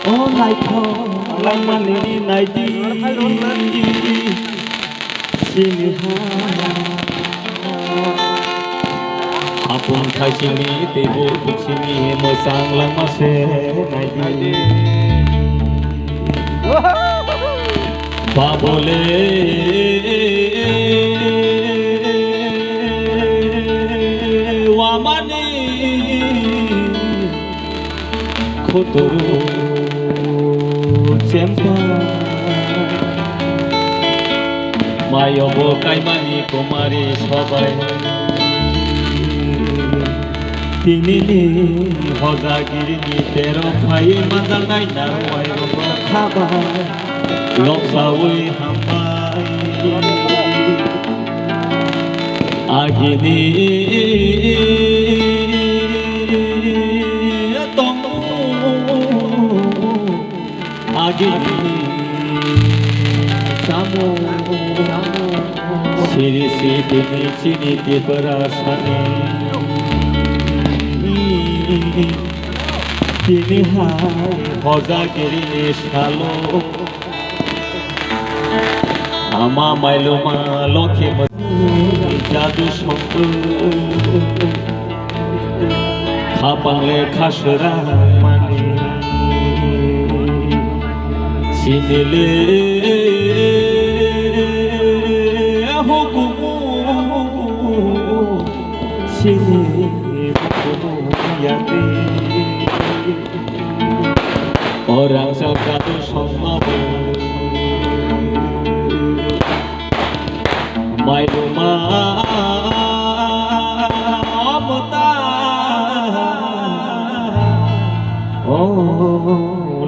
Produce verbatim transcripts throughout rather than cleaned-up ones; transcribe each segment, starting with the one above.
O naithok langmani naidi sini ha. Hapung thaisini teibo buksini mwchang langma se naidi. Babole wamani khuturu chempa. Mayobo kaimani kumari sobai. Tinini hojagirini tero phai manjaknai narwai rok khabai. Noksawi hambai. Agini tongo agini samo. Siri sitini chini Tiprasani. Tini hai hojagirini salo. Ama mailoma lokhi mani jadu songkhu. Khapang le khaswrang mani. Sini le hukumu. Sini hukumu yati. Orang sakadu songma bo. Mailuma amta. O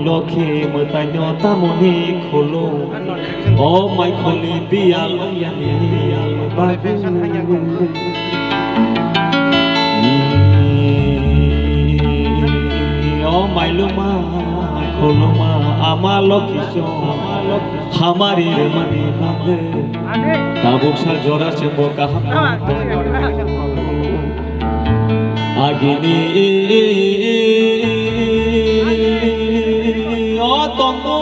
lokhi mwtaino tamoni khulu. O maikholi biyal oyani bagwi. O mailuma khuluma ama lokhi so hamari remani bagwi. Tabuk sa jora chengbo kaham. Agini o tongo.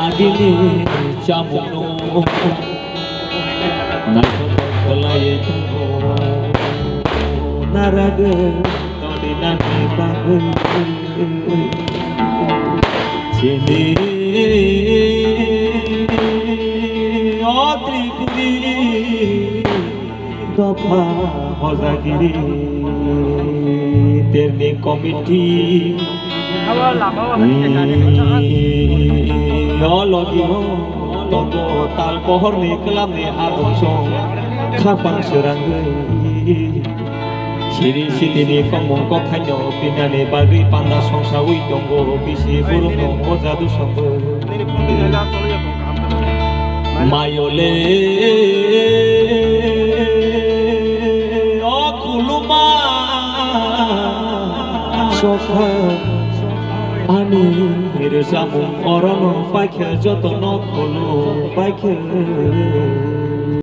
Agini chamungno. Naithotok khlaiwi tongo. Naragwi todinani bagwi. Chini o Tripuri dopha hojagiri terni committee. O logi o tongo tal pohorni kwlamni aboni song khapang srangwi. Siri sitini komung kokhaino pinani bagwi panda songsawi tongo bisi burumno o jadu songbo. Mayole o khuluma sokha ani rwchapmung orono paikha jotono khulum paikha.